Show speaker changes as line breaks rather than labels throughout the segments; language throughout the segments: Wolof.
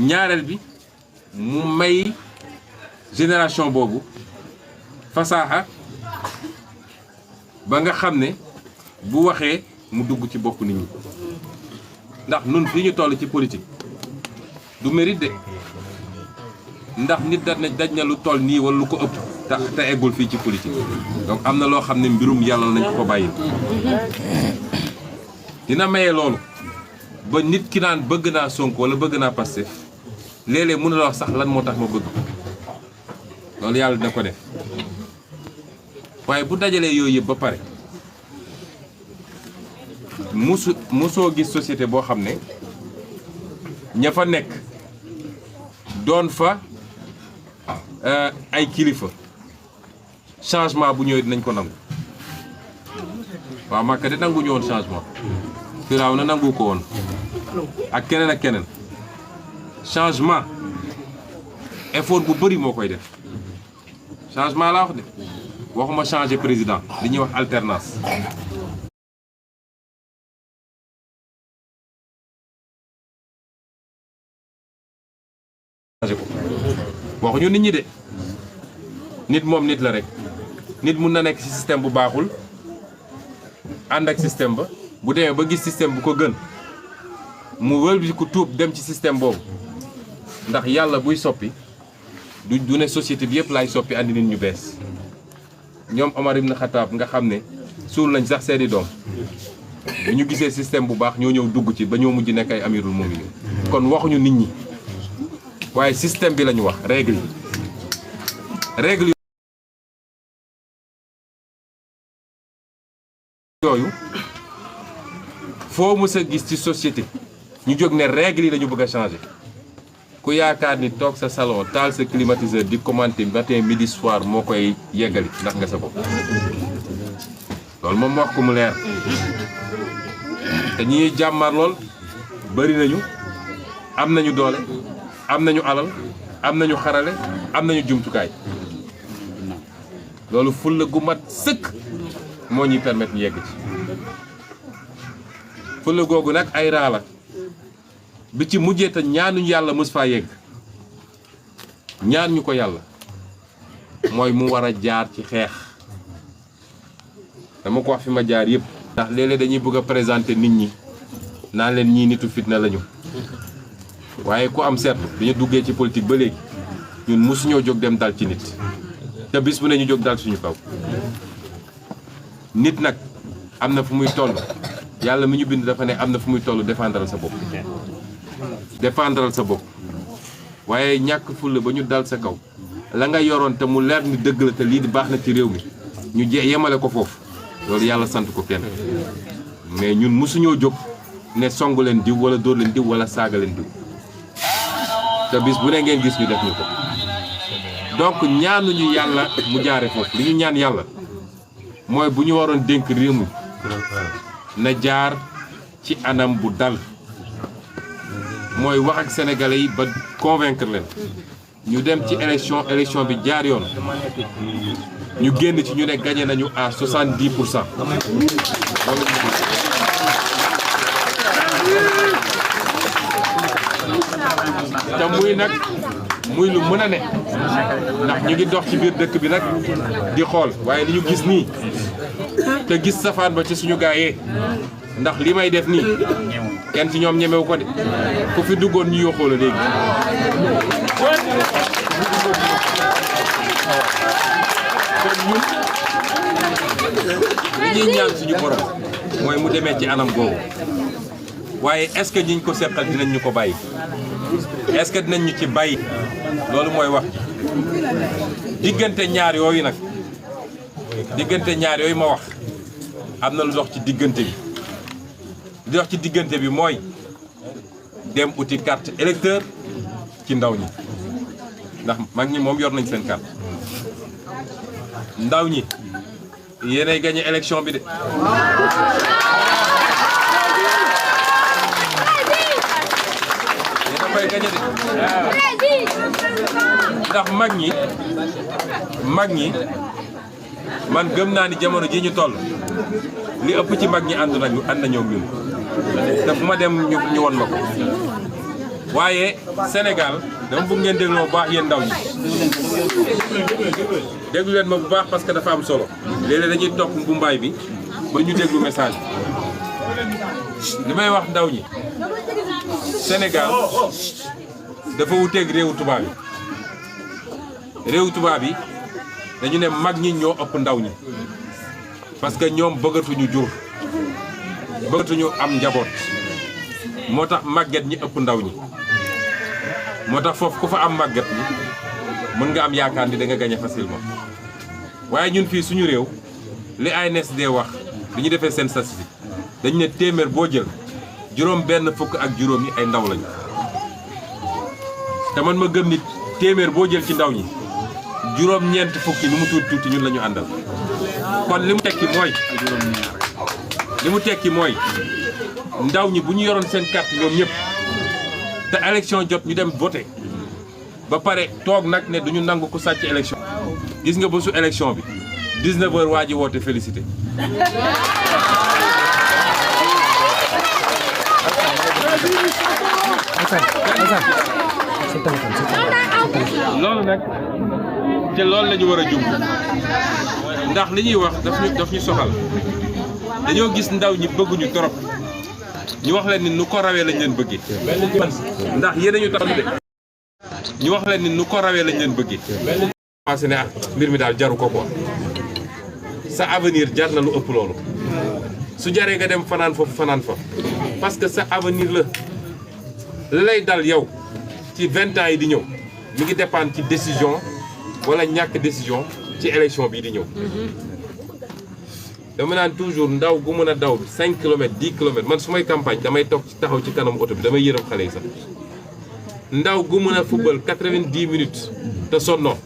ñaareel bi mu may génération boobu fasaaxa ba nga xam ne bu waxee mu dugg ci bopp nit ñi ndax nun fii ñu toll ci politique du mérite de ndax nit daj na lu toll nii wala lu ko ëpp te eggul fii ci politique donc am na loo xam ne mbirum yàlla nañ ko bàyyi dina maye loolu ba nit ki naan bëgg naa Sonko wala bëgg naa Pastef léeg-léeg mën na la wax sax lan moo tax ma bëgg loolu yàlla dina ko def waaye bu dajalee yooyu yëpp ba pare musoo gis société boo xam ne ña fa nekk doon fa ay kilifa changement bu ñëwee dinañ ko nangu waaw Makka de nangu ñu woon changement Firaaw na nangu ko woon ak keneen changement effort bu bëri moo koy def changement laa wax de waxuma changer président li ñuy wax alternance waxuñu nit ñi de nit moom nit la rek nit mun na nekk ci système bu baaxul ànd ak système ba bu demee ba gis système bu ko gën mu wëlbati ku tuub dem ci système boobu ndax yàlla buy soppi du ne société bi yëpp laay soppi andi nit ñu bees ñoom Omar ibn Khattab nga xam ne suul nañ sax seeni doom bu ñu gisee système bu baax ñoo ñëw dugg ci ba ñoo mujj nekk ay amirul mu'minin kon waxuñu nit ñi waaye système bi lañu wax règle yooyu foo mës a gis ci société ñu jóg ne règle yi lañu bëgg a changer ku yaakaar ni toog sa salon taal sa climatiseur di commenter matin midi soir moo koy yeggali ndax nga sa bopp loolu moom wax ko mu leer te ñi jàmmaar lool bari nañu am nañu doole am nañu alal am nañu xarale am nañu jumtukaay loolu fulla gu mat sëkk moo ñuy permettre ñu yegg ci fulla googu nag ay raa la bi ci mujjee te ñaanuñu yàlla mës faa yegg ñaan ñu ko yàlla mooy mu war a jaar ci xeex dama ko wax fi ma jaar yëpp ndax léeg-léeg dañuy bëgg a présenter nit ñi naan leen ñii nitu fitna lañu waaye ku am seetlu bi ñu duggee ci politique ba léegi ñun mosuñoo jóg dem dal ci nit te bis bu ne ñu jóg dal suñu kaw nit nag am na fu muy toll yàlla mi ñu bind dafa ne am na fu muy toll défendral sa bopp waaye ñàkk fulla ba ñu dal sa kaw la nga yoroon te mu leer ni dëgg la te lii di baax na ci réew mi ñu yemale ko foofu loolu yàlla sant ko kenn mais ñun mosuñoo jóg ne songu leen diw wala dóor leen diw wala saaga leen diw te bis bu ne ngeen gis ñu def ñu ko donc ñaanuñu yàlla mu jaare foofu li ñu ñaan yàlla mooy bu ñu waroon dénk réew mi na jaar ci anam bu dal mooy wax ak sénégalais yi ba convaincre leen ñu dem ci élection bi jaar yoon ñu génn ci ñu ne gagné nañu à 70%. te muy nag muy lu mën a ne ndax ñu ngi dox ci biir dëkk bi nag di xool waaye li ñu gis nii te gis safaan ba ci suñu gaayee ndax li may def nii kenn ci ñoom ñemewu ko de ku fi duggoon ñu yoxoo la léegi kon ñun li ñuy ñaan suñu borom mooy mu demee ci anam googu waaye est-ce que ñiñ ko seqal dinañ ñu ko bàyyi est-ce que dinañ ñu ci bàyyi loolu mooy wax diggante ñaar yooyu nag diggante ñaar yooyu ma wax am na lu dox ci diggante bi li dox ci diggante bi mooy dem uti carte électeur ci ndaw ñi ndax mag ñi moom yor nañ seen carte ndaw ñi yéenay gagné élection bi de koy gañe de ndax mag ñi man gëm naa ni jamono ji ñu toll li ëpp ci mag ñi ànd nañoo ñun te fu ma dem ñu won ma ko waaye Sénégal dama bëgg ngeen déglu ma bu baax yéen ndaw ñi déglu leen ma bu baax parce que dafa am solo léeg-léeg dañuy topp mbumbaay bi ba ñu déglu message li may wax ndaw ñi Sénégal dafa wuteeg réewu tubaab yi réewu tubaab yi dañu ne mag ñi ñoo ëpp ndaw ñi parce que ñoom bëggatuñu jur bëggatuñu am njaboot moo tax màgget ñi ëpp ndaw ñi moo tax foofu ku fa am màgget ñi mën nga am yaakaar ni da nga gagné facilement waaye ñun fii suñu réew li ANSD wax bi ñu defee seen statistique dañu ne téeméer boo jël juróom benn fukk ak juróom yi ay ndaw lañu te man ma gëm nit téeméer boo jël ci ndaw ñi juróom ñeent fukki lu mu tuuti tuuti ñun la ñu àndal kon li mu tekki mooy ndaw ñi bu ñu yoroon seen carte ñoom ñëpp te élection jot ñu dem voter ba pare toog nag ne duñu nangu ku sàcc élection gis nga bésu élection bi 19h waa ji woote félicité loolu nag te loolu la ñu war a jub ndax li ñuy wax daf ñu soxal dañoo gis ndaw ñi bëgguñu trop ñu wax leen ni nu ko rawee lañ leen bëggee ndax yéen ñu tax de ñu wax leen ni nu ko rawee lañ leen bëggee commencé ne mbir mi daal jaru ko quoi sa avenir jar na lu ëpp loolu su jaree nga dem fanaan fa parce que sa avenir la lay dal yow ci 20 ans yi di ñëw mi ngi dépendre ci décision wala ñàkk décision ci élection bii di ñëw dama naan toujours ndaw gu mën a daw 5 kilomètres 10 kilomètres man su may campagne damay toog ci taxaw ci kanam oto bi damay yërëm xale yi sax ndaw gu mën a football 90 minutes te sonnoo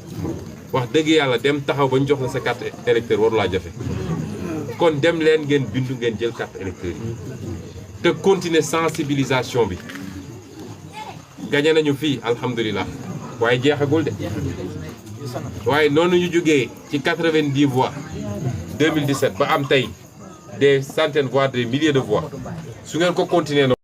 wax dëgg yàlla dem taxaw ba ñu jox la sa carte électeur waru laa jafe kon dem leen ngeen bindu ngeen jël carte électeur yi te continuer sensibilisation bi gañe nañu fii alhamdulilah waaye jeexagul de waaye noonu ñu jógee ci 90 voix 2017 ba am tey des centaines voire des milliers de voix su ngeen ko continuer noonu